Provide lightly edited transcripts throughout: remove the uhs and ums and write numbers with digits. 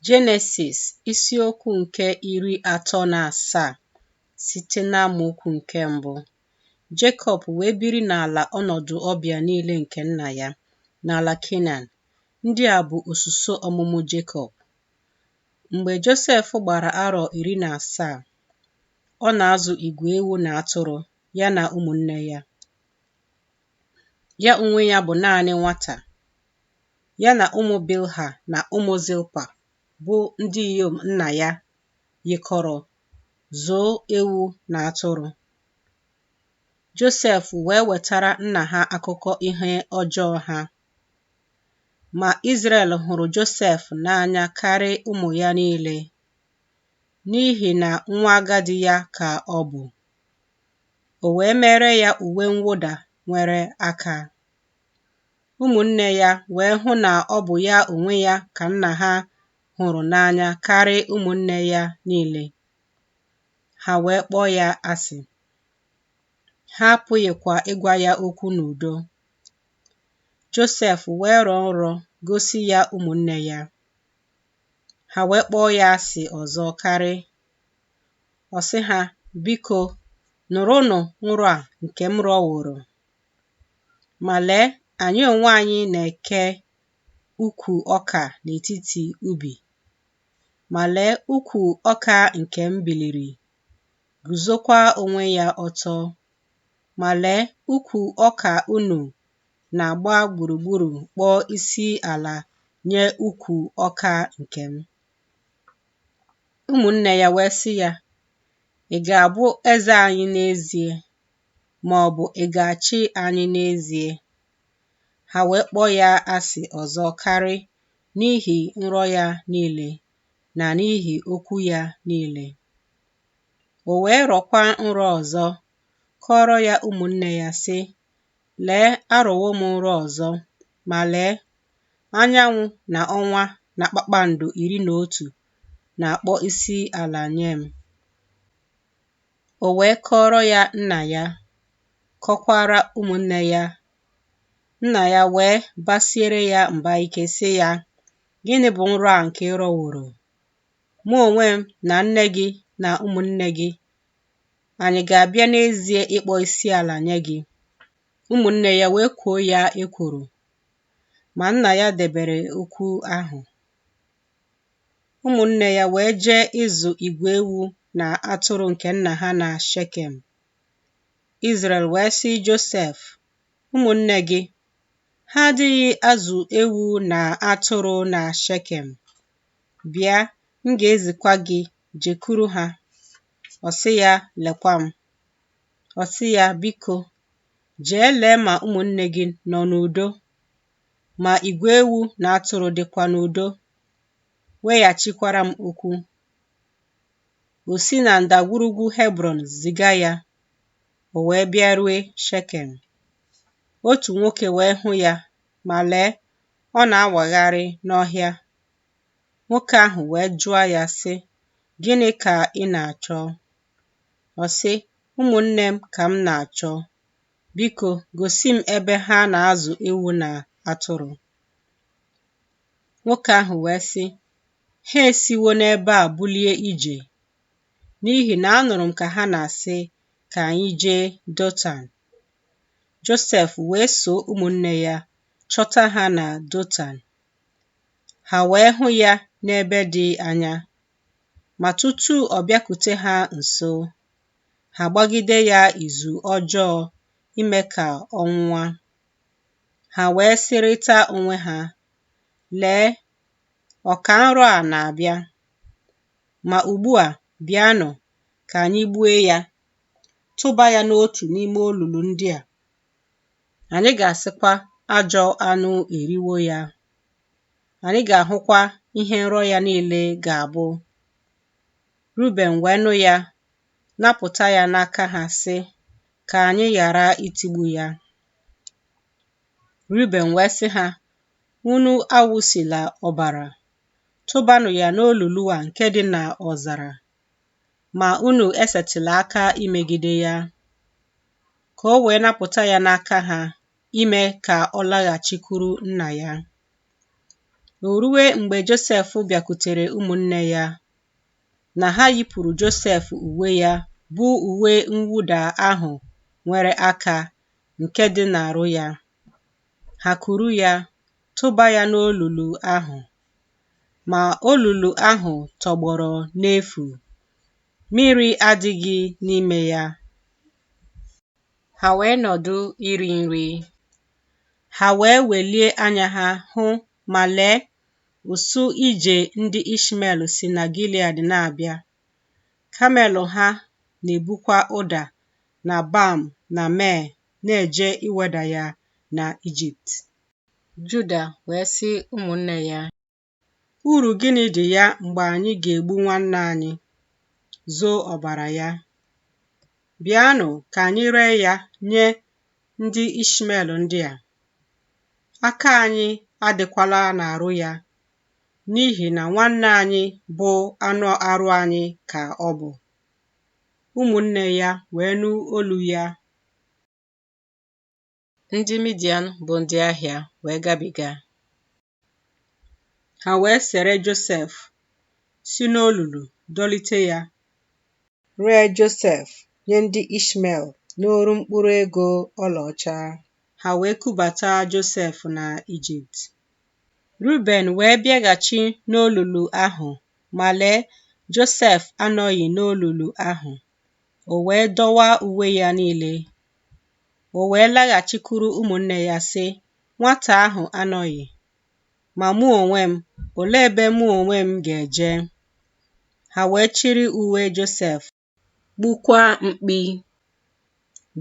Jenesis isiokwu nke 37 site n'amaokwu nke mbụ. Jekọb wee biri n'ala ọnọdụ ọbịa niile nke nna ya, n'ala Kenan. Ndị a bụ osuso ọmụmụ Jekọb. Mgbe Josef gbara arọ 17, ọ na-azụ igwe ewu na atụrụ, ya na ụmụnne ya. Ya onwe ya bụ naanị nwata. Ya na ụmụ Bilha na ụmụ Zilpa, bụ ndị inyom nna ya, yikọrọ zụọ ewu na atụrụ. Josef wee wetara nna ha akụkọ ihe ọjọọ ha. Ma Izrel hụrụ Josef n'anya karị ụmụ ya niile, n'ihi na nwa agadi ya ka ọ bụ. O wee mere ya uwe mwụda nwere aka. Ụmụnne ya wee hụ na ọ bụ ya onwe ya ka nna ha hụrụ n'anya karị ụmụnne ya niile. Ha wee kpọọ ya asị. Ha apụghịkwa ịgwa ya okwu n'udo. Josef wee rọọ nrọ gosi ya ụmụnne ya. Ha wee kpọọ ya asị ọzọ karị. Ọ sị ha, Biko, nụrụnụ nrọ a nke m rọworo. Ma lee, anyị onwe anyị na-eke ukwu ọka n'etiti ubi. Ma lee, ukwu ọka nke m biliri, guzokwa onwe ya ọtọ. Ma lee, ukwu ọka unu na-agba gburugburu kpọọ isi ala nye ukwu ọka nke m. Ụmụnne ya wee sị ya, Ị ga-abụ eze anyị n'ezie, ma ọ bụ ị ga-achị anyị n'ezie? Ha wee kpọọ ya asị ọzọ karị n'ihi nrọ ya niile na n'ihi okwu ya niile. O wee rọkwa nrọ ọzọ, kọọrọ ya ụmụnne ya, sị, Lee, arọwo m nrọ ọzọ, ma lee, anyanwụ na ọnwa na kpakpando 11 na-akpọ isi ala nye m. O wee kọọrọ ya nna ya, kọkwara ụmụnne ya. Nna ya wee basiere ya mba ike, sị ya, Gịnị bụ nrọ a nke ị rọworo? Mụ onwe m na nne gị na ụmụnne gị, anyị ga-abịa n'ezie ịkpọ isi ala nye gị? Ụmụnne ya wee kwoo ya ekworo, ma nna ya debere okwu ahụ. Ụmụnne ya wee jee ịzụ igwe ewu na atụrụ nke nna ha na Shekem. Izrel wee sị Josef, Ụmụnne gị, ha adịghị azụ ewu na atụrụ na Shekem? Bịa, m ga-ezikwa gị jekwuru ha. Ọ sị ya, Lekwa m. Ọ sị ya, Biko, jee lee ma ụmụnne gị nọ n'udo, ma igwe ewu na atụrụ dịkwa n'udo. Weghachikwara m okwu. O si na ndagwurugwu Hebrọn ziga ya, o wee bịarue Shekem. Otu nwoke wee hụ ya, ma lee, ọ na-awagharị n'ọhịa. Nwoke ahụ wee jụọ ya, sị, Gịnị ka ị na-achọ? Ọ sị, Ụmụnne m ka m na-achọ. Biko, gosi m ebe ha na-azụ ewu na atụrụ. Nwoke ahụ wee sị, Ha esiwo n'ebe a bulie ije, n'ihi na anụrụ m ka ha na-asị, Ka anyị jee Dotan. Josef wee soo ụmụnne ya chọta ha na Dotan. Ha wee hụ ya n'ebe dị anya. Ma tutu ọ bịakute ha nso, ha gbagide ya izu ọjọọ ime ka ọ nwụọ. Ha wee sịrịta onwe ha, Lee, ọka nrọ a na-abịa. Ma ugbu a, bịanụ, ka anyị gbue ya, tụba ya n'otu n'ime olulu ndị a. Anyị ga-asịkwa, Ajọ anụ eriwo ya. Anyị ga-ahụkwa ihe nrọ ya niile ga-abụ. Ruben wee nụ ya, napụta ya n'aka ha, sị, Ka anyị ghara itigbu ya. Ruben wee sị ha, Unu awụsila ọbara, tụbanụ ya n'olulu a nke dị n'ọzara, ma unu esetịla aka imegide ya, ka o wee napụta ya n'aka ha, ime ka ọ laghachikwuru nna ya. O rue mgbe Josef bịakutere ụmụnne ya, na ha yipụrụ Josef uwe ya, bụ uwe mwụda ahụ nwere aka, nke dị n'arụ ya, ha kuru ya, tụba ya n'olulu ahụ. Ma olulu ahụ tọgbọrọ n'efu, mmiri adịghị n'ime ya. Ha wee nọdụ iri nri. Ha wee welie anya ha hụ, ma, lee, ụsụ ije ndị Ishmel si na Gilead na-abịa, kamel ha na-ebukwa ụda na balm na mea na-eje iweda ya n'Ijipt. Juda wee sị ụmụnne ya, Uru gịnị dị ya mgbe anyị ga-egbu nwanne anyị, zoo ọbara ya? Bịanụ ka anyị ree ya nye ndị Ishmel ndị a. Aka anyị adịkwala n'arụ ya, n'ihi na nwanne anyị bụ anụ arụ anyị ka ọ bụ. Ụmụnne ya wee nụ olu ya. Ndị Midian bụ ndị ahịa wee gabiga. Ha wee sere Josef, si n'olulu dọlite ya. Ree Josef nye ndị Ishmel n'oru mkpụrụ ego ọlaọcha. Ha wee kubata Josef na Ijipt. Ruben wee bịaghachi n'olulu ahụ, ma, lee, Josef anọghị n'olulu ahụ, o wee dọwaa uwe ya niile. O wee laghachikwuru ụmụnne ya, sị, Nwata ahụ anọghị, ma mụ onwe m, olee ebe mụ onwe m ga-eje? Ha wee chịrị uwe Josef, gbukwaa mkpi,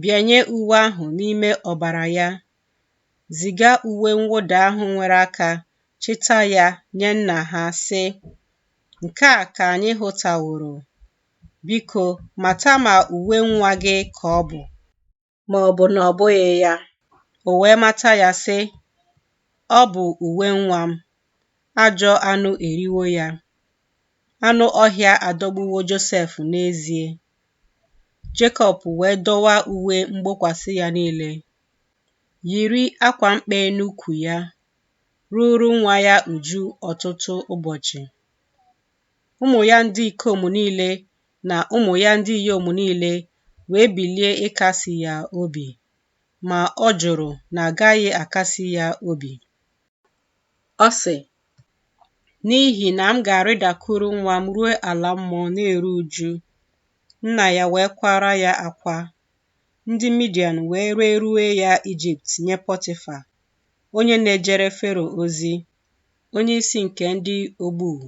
bịanye uwe ahụ n'ime ọbara ya, ziga uwe mwụda ahụ nwere aka chịta ya nye nna ha, sị, Nke a ka anyị hụtaworo, biko, mata ma uwe nwa gị ka ọ bụ, ma ọ bụ na ọ bụghị ya. O wee mata ya, sị, Ọ bụ uwe nwa m, ajọ anụ eriwo ya. Anụ ọhịa adọgbuwo Josef n'ezie. Jekọb wee dọwaa uwe mgbokwasị ya niile, yiri akwa mkpe n'ukwu ya, ruuru nwa ya uju ọtụtụ ụbọchị. Ụmụ ya ndị ikom niile na ụmụ ya ndị inyom niile wee bilie ịkasi ya obi, ma ọ jụrụ na a gaghị akasi ya obi. Ọ sị, N'ihi na m ga-arịdakwuru nwa m ruo ala mmụọ na-eru uju. Nna ya wee kwaara ya akwa. Ndị Midian wee rerue ya Ijipt nye Pọtịfa, onye na-ejere Fero ozi, onyeisi nke ndị ogbuu.